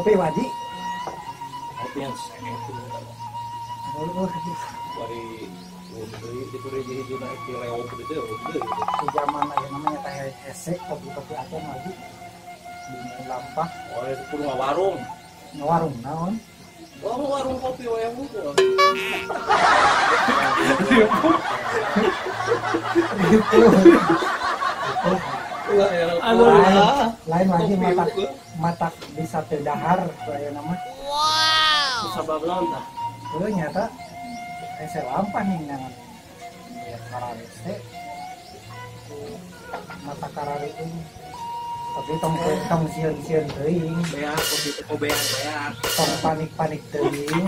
Ngopi wadi. Ngopi yang sehat itu. Dari di hiji naik di leok gitu ya. Di zaman aya namanya teh hese kopi-kopi acan lagi. Di lampah. Oh, itu kudu ngawarung. Ngawarung naon? Oh, warung kopi wae hungkul. Lain lagi matak bisa teu dahar aya nama. Wow. Sabab naon tah? Heuh nyata hese lampah nih ngan. Ya kararese. Mata karariung. Tapi tong tong sieun-sieun teuing. Beak kopi teh beak. Tong panik-panik teuing.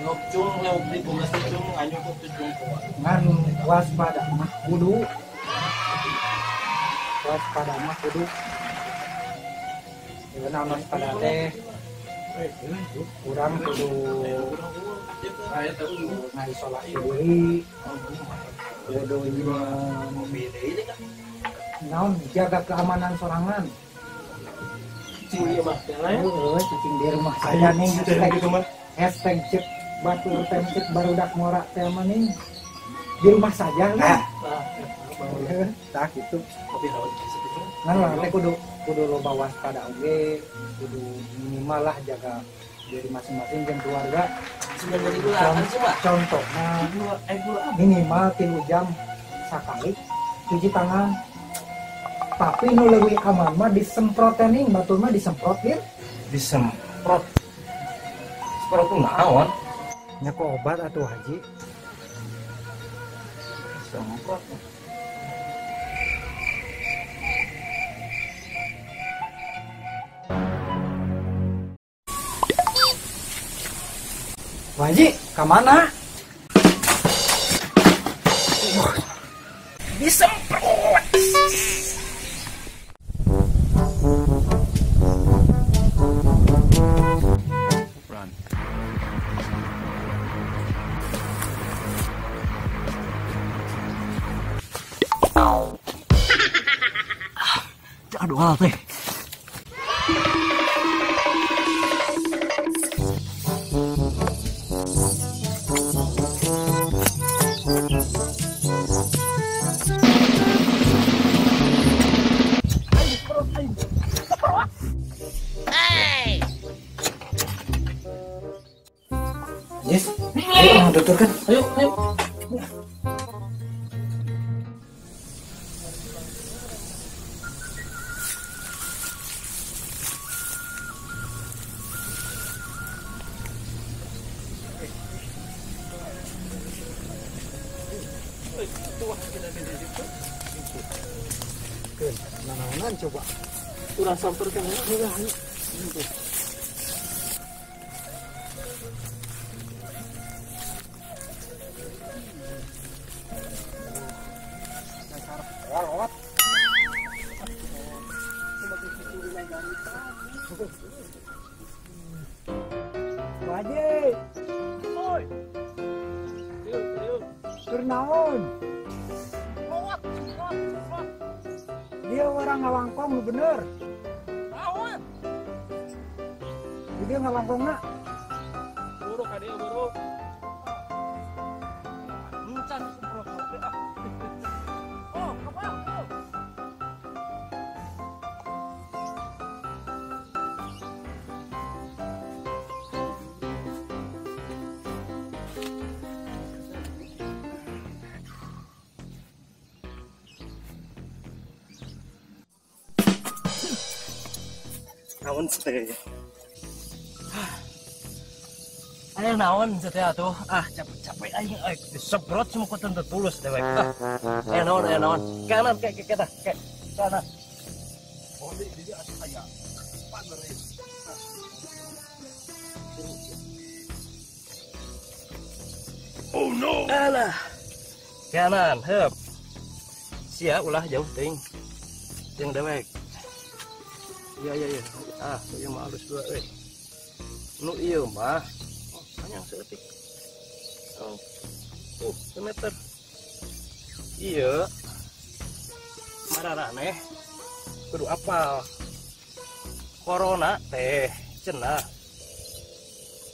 Ngopcung leuk di bunga cung nganyuk teh cung. Ngan waspada mah kudu. Waspada mah kudu. Ieu naon waspada teh? Urang kudu ngaisolasi diri. Kudu naon jaga keamanan sorangan. Cicing di rumah cicing di rumah saya nih hashtag cek batur cek barudak morak teh mah nih di rumah saja lah. Tah gitu. Nah, urang teh kudu loba waspada oge, kudu minimal lah jaga diri masing-masing jeung keluarga. Contohna minimal 3 jam sakali cuci tangan. Tapi nu leuwih aman mah disemprot ning batur mah disemprot dir. Disemprot. Semprot tuh naon? Nya ku obat atuh haji. Disemprot. Haji, ka mana? Disemprot. Aduh, teh. Yes, ayo tuturkan. Ayo, ayo. Keun, coba. Urang samperkeun heula ayo. Dasar kolot. Wajib. Oi. Keur naon? Dia orang ngawangkong lu bener. Naon? Dia ngawangkongna. Buruk ka dia buruk. Encan semprot. Oh, kapan? Naon teh. Aya naon teh atuh. Ah, capek-capek aing euy disemprot semua ku teu tulus dewek. Ah. Aya naon, aya naon. Kanan ke ke ke kanan. Oh, di dieu aya. Paner ieu. Oh no. Alah. Kanan, heup. Sia ulah jauh teuing. Jeung dewek. Iya iya iya. Ah, ieu mah alus dua euy. Nu ieu mah oh, panjang saeutik. Oh. Semeter. Ieu mararaneh kudu apal. Corona teh cenah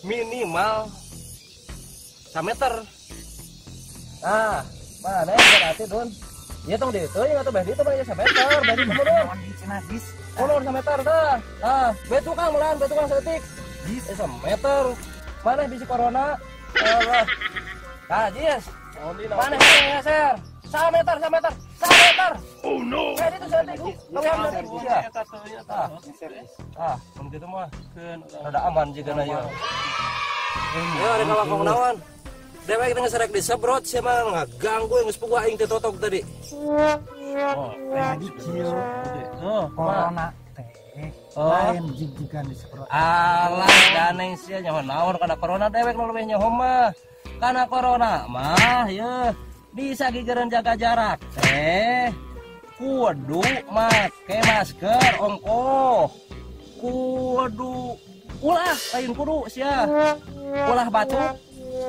Minimal 1 meter. Ah, mana berarti Dun? Ieu tong dieu teuing atuh beh ditu mah 1 meter, beh ditu mundur. Mundur 1 meter tah. Ah, beh tukang meulaan, beh tukang saeutik. 1 meter. Mana bisi corona? Tah, Jis. Mana ngeser? 1 meter, 1 meter, 1 meter. Oh no. Beh ditu saeutik. Tong saeutik sia. Ah, mun kitu mah rada aman jigana ieu. Yo rek ngawakong naon? Dewek teh geus rek disebrot sia mah ngaganggu geus puguh aing teh totog tadi. Oh, jadi kieu. Corona teh lain jig-jigan disebrot. Alah ganeng sia nyaho naon kana corona dewek nu leuwih nyaho mah. Kana corona mah yeuh bisa gigireun jaga jarak teh. Kudu make masker ongkoh. Kudu ulah lain kudu sia. Ulah batuk,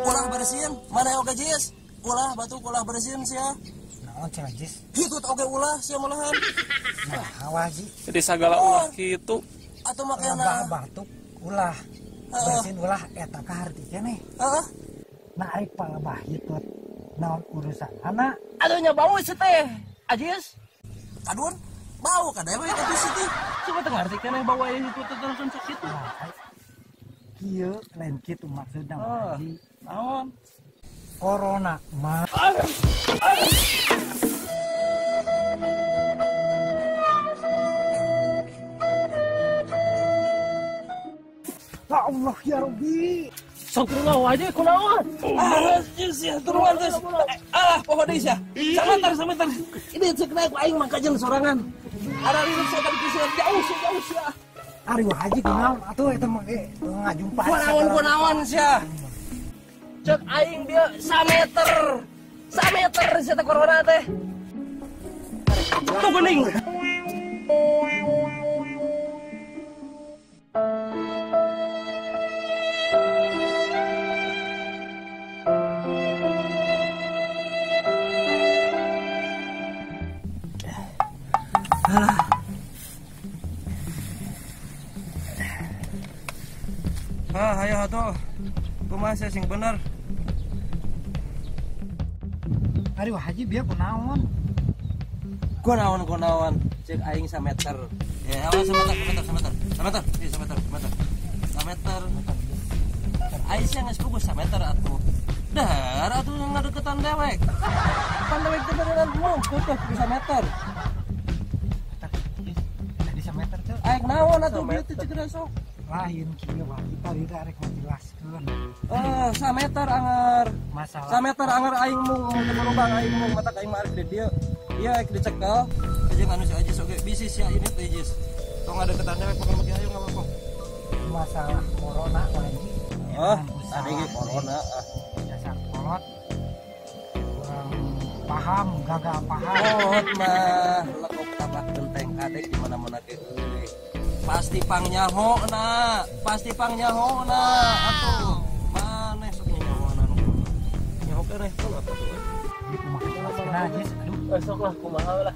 ulah bersin, mana oge Jis? Ulah batuk, ulah bersin sia. Naon cenah Jis? Hitut oge ulah sia malahan. Nah, waji. Jadi sagala ulah kitu. Atuh makana batuk, ulah bersin ulah eta kaharti keneh. Heeh. Nah ari palebah hitut naon urusan anak? Aduh nya bau sia teh. Ajis. Kadun bau ka dewek atuh sia teh. Coba teu ngarti keneh bau aya hitut terusan sakitu. Kieu lain kitu maksudna haji. Naon? Corona mah. Ya Allah ya Rabbi. Astagfirullah wae kunaon? Ah, sia turuan geus. Ah, poho deui sia. Sameter, sameter. Ini ceuk naik ku aing mah kajeun sorangan. Ada rirup sia tadi sia jauh sia jauh sia. Ari haji kunaon atuh eta mah ge ngajumpa. Kunaon kunaon sia. Cek aing dia 1 meter. 1 meter sia teh corona teh. Tuh geuning. Ah, ayo atuh. Kumaha sia sing bener? Ari haji bieu kunaon? Kunaon kunaon? Cek aing 1 meter. Ya, awas 1 meter, 1 meter, 1 meter. 1 meter. Ieu 1 meter, 1 meter. 1 meter. Aing sia geus puguh 1 meter atuh. Dahar atuh ngadeukeutan dewek. Pan dewek teh beneran mungkut tuh 1 meter. Tadi 1 meter cek. Aing naon atuh bieu teh cek sok. Lain kieu wae tadi teh arek ngajelaskeun. 1 meter anger. Masalah. 1 meter anger aing mung merubah aing mung matak aing mah arek di dieu. Ieu arek dicekel. Jeung anu si Ajis oge bisi sia ini teh Jis. Tong ngadeukeutan dewek pokona mah ayo ngawakong. Masalah corona lagi. Oh, tadi ge corona ah. Dasar kolot. Kurang paham, gagal paham. Kolot mah lekok tabak genteng kadek di mana-mana ge euy. Pasti pangnyaho na, pasti pangnyaho na atuh. Maneh sok nyahoana nu. Nyaho keneh kolot atuh. Di kumaha jelaskeun Jis, aduh. Sok lah kumaha lah.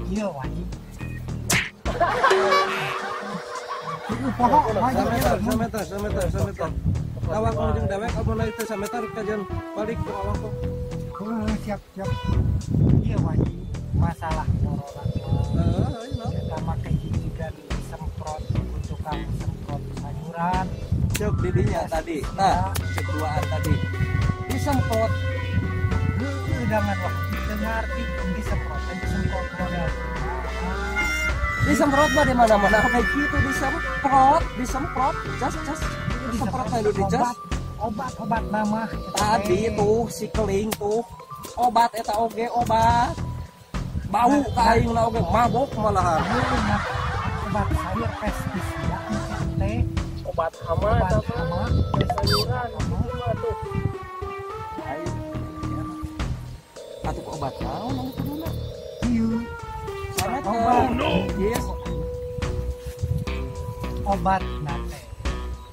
Ieu wajib. Poho wajib. 1 meter, 1 meter, 1 meter. Awak jeung dewek amun teh 1 meter kajian balik ke awak kok. Siap, siap. Ieu wajib masalah corona. Heeh, eta make jijigan disemprot tukang semprot sayuran. Cek didinya tadi. Nah, cek duaan tadi. Disemprot. Heueuh dangan waktu teu ngarti disemprot teh disemprot model. Disemprot mah di mana-mana kayak gitu disemprot, disemprot, jas jas. Disemprot kayak di jas. Obat-obat nama tadi tuh si keling tuh obat eta oge obat. Bau ka aing na oge mabok malahan. Obat sayur pestisida teh, obat hama obat hama, sayuran mah tuh. Aing atuh obat naon anu kuduna? Ieu. Oh no. Yes. Obat nate.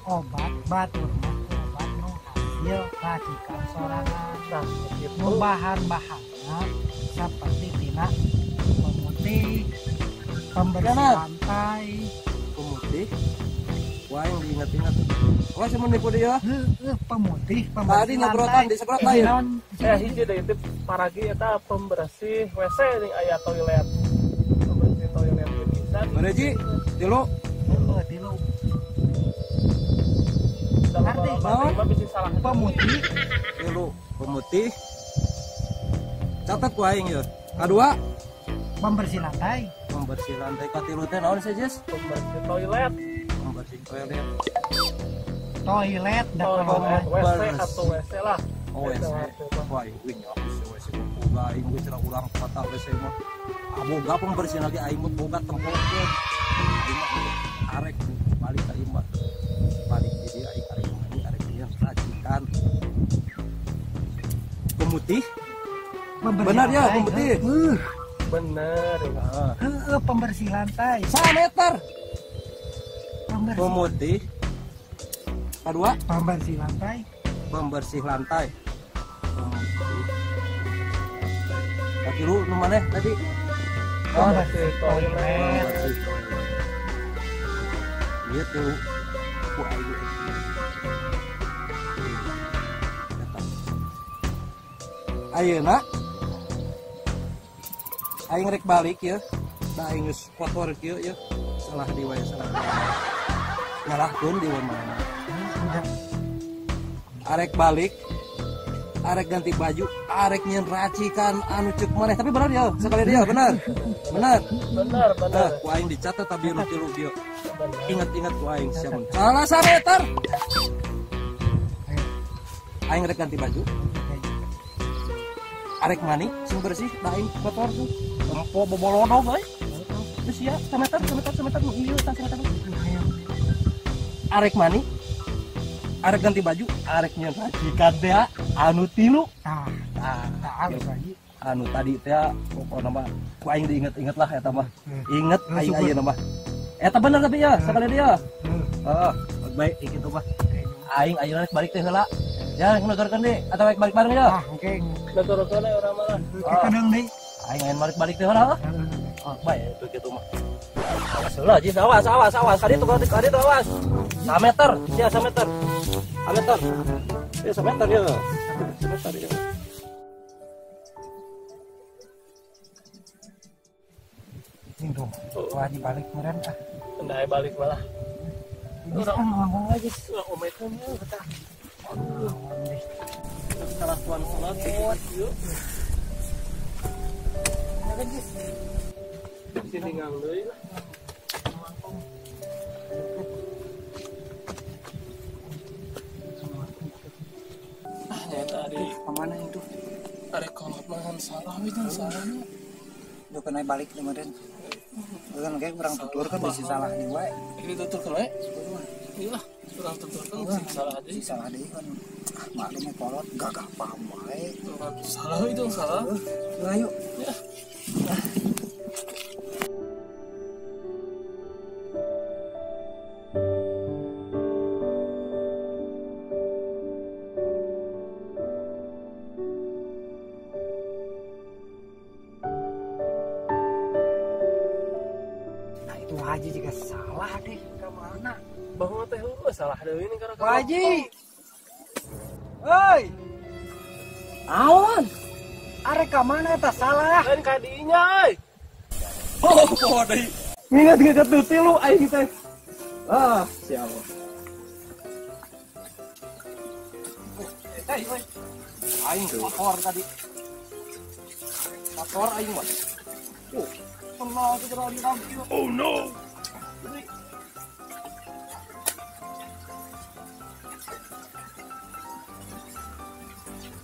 Obat batur mah obat nu hasil racikan sorangan. Nah, gitu. Nu bahan-bahanna seperti tina pemutih, pembersih lantai, pemutih, Ku aing diingat-ingat. Wah, cuman nipu dia. Heeh, pemutih, pembersih. Tadi nyebrotan disebrot lain. Hiji deui teh paragi eta pembersih WC ning aya toilet. Pembersih toilet bisa. Bereji, tilu. Heeh, tilu. Arti mah bisa salah pemutih. Tilu, pemutih. Catat ku aing ya. Kadua, pembersih lantai. Pembersih lantai katilu teh naon sih, Jis? Pembersih toilet. Pembersih toilet. Toilet dan toilet WC atau WC lah. Oh, WC. Wah, ini nyapu sih WC boga aing geus cenah urang kota WC mah. Boga pembersih lagi aing mah boga tempokeun. Aing mah arek balik ka imah. Balik di dieu aing arek mandi arek ieu racikan. Pemutih. Benar ya, pemutih. Bener ya. Heeh, pembersih lantai. 1 meter. Pemutih. Kedua, pembersih lantai. Pembersih lantai. Pemutih. Katilu nu maneh tadi? Pembersih toilet. Pembersih toilet. Ieu tilu ku aing. Ayeuna aing rek balik ya. Da aing geus kotor kieu ya. Salah di wae salah. Nyalahkeun di wae mana. Arek balik, arek ganti baju, arek nyen racikan anu ceuk maneh. Tapi benar ya, sekali dia benar. Benar. Benar, benar. Ku aing dicatat tapi nu tilu dieu. Ingat-ingat ku aing siapa. Salah sameter. Aing rek ganti baju. Arek mani sing bersih, da aing kotor tuh. Tempo bobolodo bae. Terus ya, sameter, sameter, sameter nu ieu tah sameter. Arek mani, arek ganti baju, arek nyen racikan teh anu tilu. Tah, tah, anu tadi teh pokona mah ku aing diinget-inget lah eta mah. Inget aing ayeuna mah. Eta bener tapi ya, sekali dia. Heeh, baik kitu mah. Aing ayeuna rek balik teh heula. Ya, nuturkeun deui atau rek balik bareng ya? Ah, oke. Nuturkeun we urang mah. Kedeung deui. Aing ayeuna balik-balik teh heula. Oh, baik itu kitu mah. Awas heula, Jis, awas, awas, awas. Kaditu, kaditu, awas. 1 meter, ya 1 meter. 1 meter. Ya 1 meter ya. 1 meter ya. Ini tuh, wah dibalik meureun ah. Endai balik malah. Urang ngomong aja. Urang omekeun ieu betah. Aduh. Salah tuan salat ieu. Sini ngang deui lah. Ah, nyata ari kemana itu? Ari kolot mah salah we teh salahnya. Duh kena balik kemarin. Bukan kayak kurang tuturkeun bisi salah deui wae. Ini tuturkeun wae. Iya lah, kurang tuturkeun bisi salah deui. Salah deui kan. Ah, maklum kolot gagah paham wae. Salah itu salah. Ayo. Ya. Haji juga salah deh, ke mana? Bangun teh salah deui ini karena Haji. Hei. Awan. Arek ka mana eta salah? Lain ka dinya euy. Oh, poho deui. Nginget-nginget tuh tilu aing teh. Ah, siapa? Hei, hei. Aing kotor tadi. Kotor aing mah. Oh. Oh no.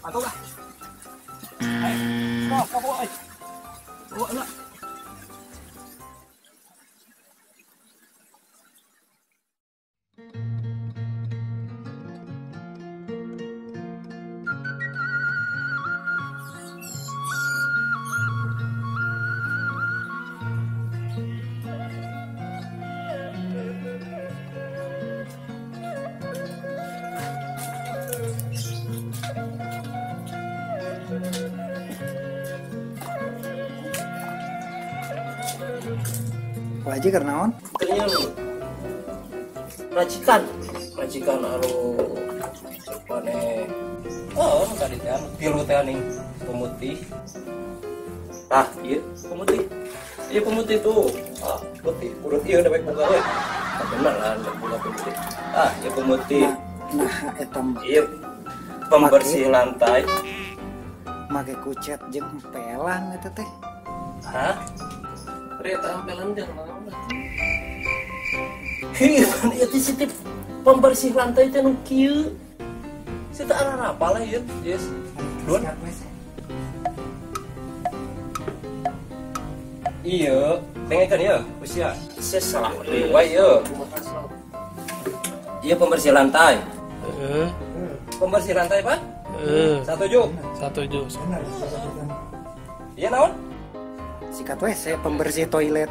Atau lah. Ayo, bawa, ayo. Bawa lah. Pak Haji karena on? Racikan racikan anu rupane oh tadi teh anu tilu teh nih pemutih. Tah ieu pemutih. Ieu pemutih tuh. Ah, putih. Urut ieu dewek boga we. Tah bener lah boga pemutih. Ah, ieu pemutih. Nah, eta mah. Ieu pembersih lantai. Make kucet jeung empelan eta teh. Hah? Eta empelan jeung naon? Heuh, ieu teh si pembersih lantai teh nu kieu. Si teh ararapa lah ieu, Yes. Dun. Iya, dengekeun ieu, usia. Sia salah deui wae ieu. Ieu pembersih lantai. Heeh. Pembersih lantai, Pak? Heeh. Satuju. Satuju. Iya naon? Sikat WC pembersih toilet.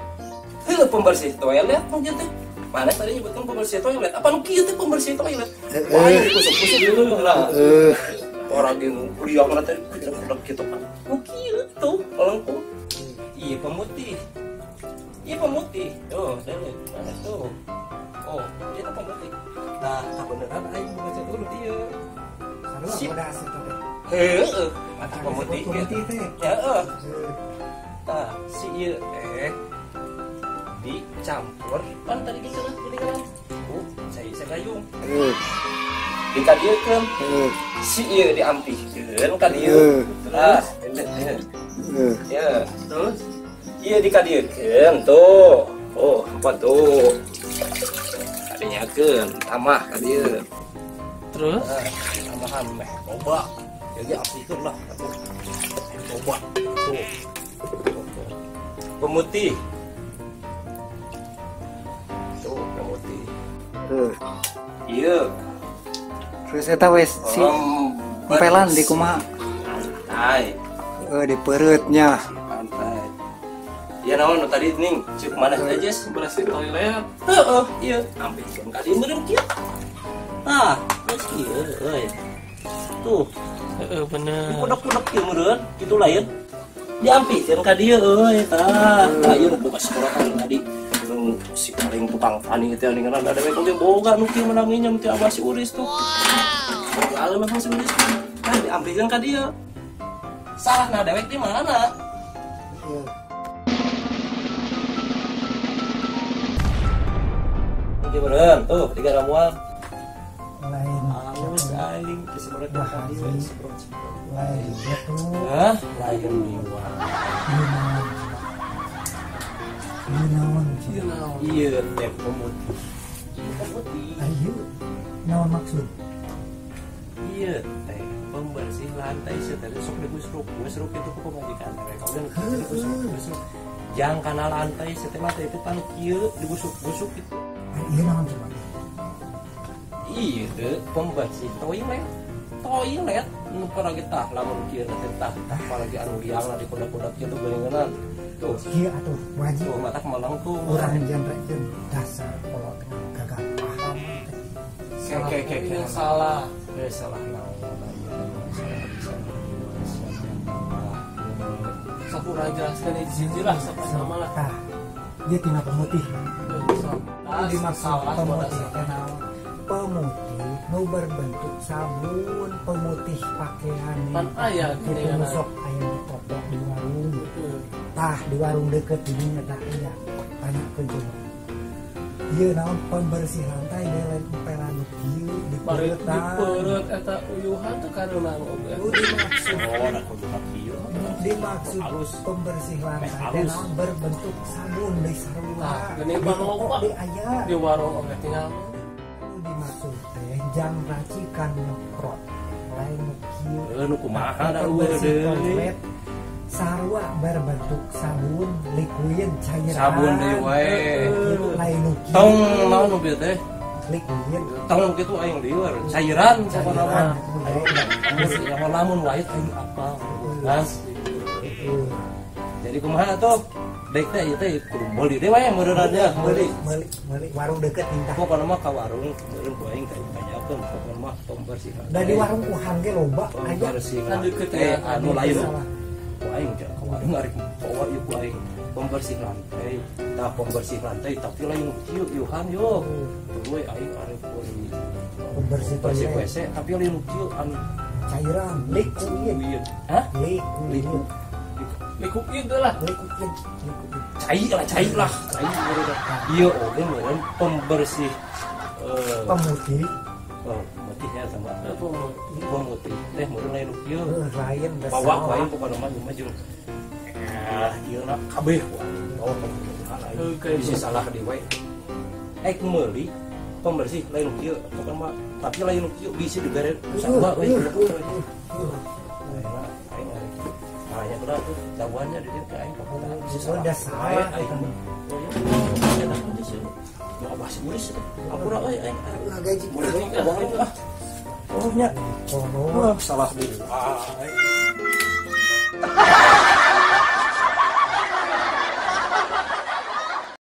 Heuh, pembersih toilet mungkin teh. Mana tadi nyebutkan pembersih toilet? Apa nu kieu teh pembersih toilet? Wah, dikusuk-kusuk gitu lah. Orang ge liang teh kitu kan. Nu kieu tuh melengkung. Iya pemutih. Iya pemutih. Tuh, dele. Mana tuh? Oh, dia tuh pemutih. Nah, kebenaran aing boga cat urut ieu. Sarua bodas eta teh. Heueuh, mata pemutih teh. Heeh. Tah, si ieu teh dicampur pan tadi gitu lah gini kan. Cai sagayung. Dikadiekeun. Si ieu diampihkeun ka dieu. Tah, ya, terus ieu dikadiekeun tuh. Oh, apa tuh? Kadinyakeun, tambah ka dieu. Terus tambahan meh loba. Jadi ampihkeun lah atuh. Loba. Tuh. Pemutih. Tuh, pemutih. Iya. Terus eta wes si empelan di kumaha? Lantai. Di pereutnya. Lantai. Ya naon tadi ning cek mana aja bersih toilet. Heeh, ieu ampihkeun ka dieu meureun kieu. Tah, geus kieu euy. Tuh. Heeh, bener. Dipodok-podok kieu meureun, kitu lain. Diampihkeun ka dieu euy, tah. Tah ieu boga semprotan tadi. Si paling tukang tani teh ningan ada dewek oge boga nu kieu menang nginjem ti abah si Uris tuh. Boga aleuh mah si Uris. Tah diampihkeun ka dieu. Salahna dewek di mana? Heeh. Gimana tuh tiga ramuan lain halus aing disemprot semprot lain itu hah lain liwa naon iya teh pemutih pemutih ayo naon maksud iya teh pembersih lantai teh sok digusruk itu ku pamajikan mereka udah digusruk jang kana lantai teh mah teh itu pan kieu digusuk-gusuk gitu. Iya naon coba? Iya teh pembersih toilet. Toilet nu paragi tah lamun kieu teh tah apalagi anu liang lah di kodak-kodak kieu geuningan. Tuh. Kieu atuh wajib. Tuh matak melengkung. Urang janrekeun dasar kolot gagal paham teh. Oke salah. Salah naon aya sok urang jelaskeun hiji-hiji lah sok sama lah. Tah. Ieu tina pemutih. Dimaksud pemutih teh naon? Pemutih nu berbentuk sabun, pemutih pakaian. Pan aya kitu nu sok aya di toko di warung. Tah di warung deukeut di dinya tah aya. Tanyakeun coba. Ieu naon pembersih lantai deui lain empelan nu kieu dipeureut dipeureut eta uyuhan teh kareunang oge. Nu dimaksud oh da kudu kieu. Dimaksud pembersih lantai teh naon berbentuk sabun deui sarua. Geuning loba di warung oge tinggal. Nu dimaksud teh jang racikan nyeprot lain nu kieu. Heuh nu kumaha da deui. Sarua berbentuk sabun liquid cairan. Sabun deui wae. Lain nu kieu. Tong naon nu bieu teh? Liquid. Tong kitu aing lieur, cairan pokona mah. Aing lamun wae aing apal. Mas. Jadi kumaha tuh? Dek teh ieu teh kudu meuli deui wae meureunna meuli. Meuli warung deukeut tah. Pokona mah ka warung meureun ku aing tanyakeun pokona mah pembersih. Da di warung uhan ge loba aya. Kan deukeut teh anu lain. Ku aing ka warung arek bawa ieu ku aing. Pembersih lantai. Tah pembersih lantai tapi lain kieu Yohan yo. Tuluy aing arek meuli Pembersih pembersih toilet. WC tapi lain kieu anu Cairan liquid. Hah? Liquid. Likuid lah. Liquid. Cai lah, cai lah, cai meureun. Ieu oge meureun pembersih Pemutih. Pemutihnya sama pemutih teh meureun lain nu kieu. Lain Bawa ku aing pokona mah mah jeung ieu na kabeh ku aing. Bawa ka bisa salah di wae. Ek meuli pembersih lain nu kieu pokona mah tapi lain nu kieu bisa dibere sarua we. Aing nanya udah tuh jawabannya di dieu aing pokona bisa salah. Udah salah. Aing mah. Eta kan sih. Mau abah si ulis ampura euy aing. Gaji. Boleh ah. Oh nya. Oh, Salah deui. Ah.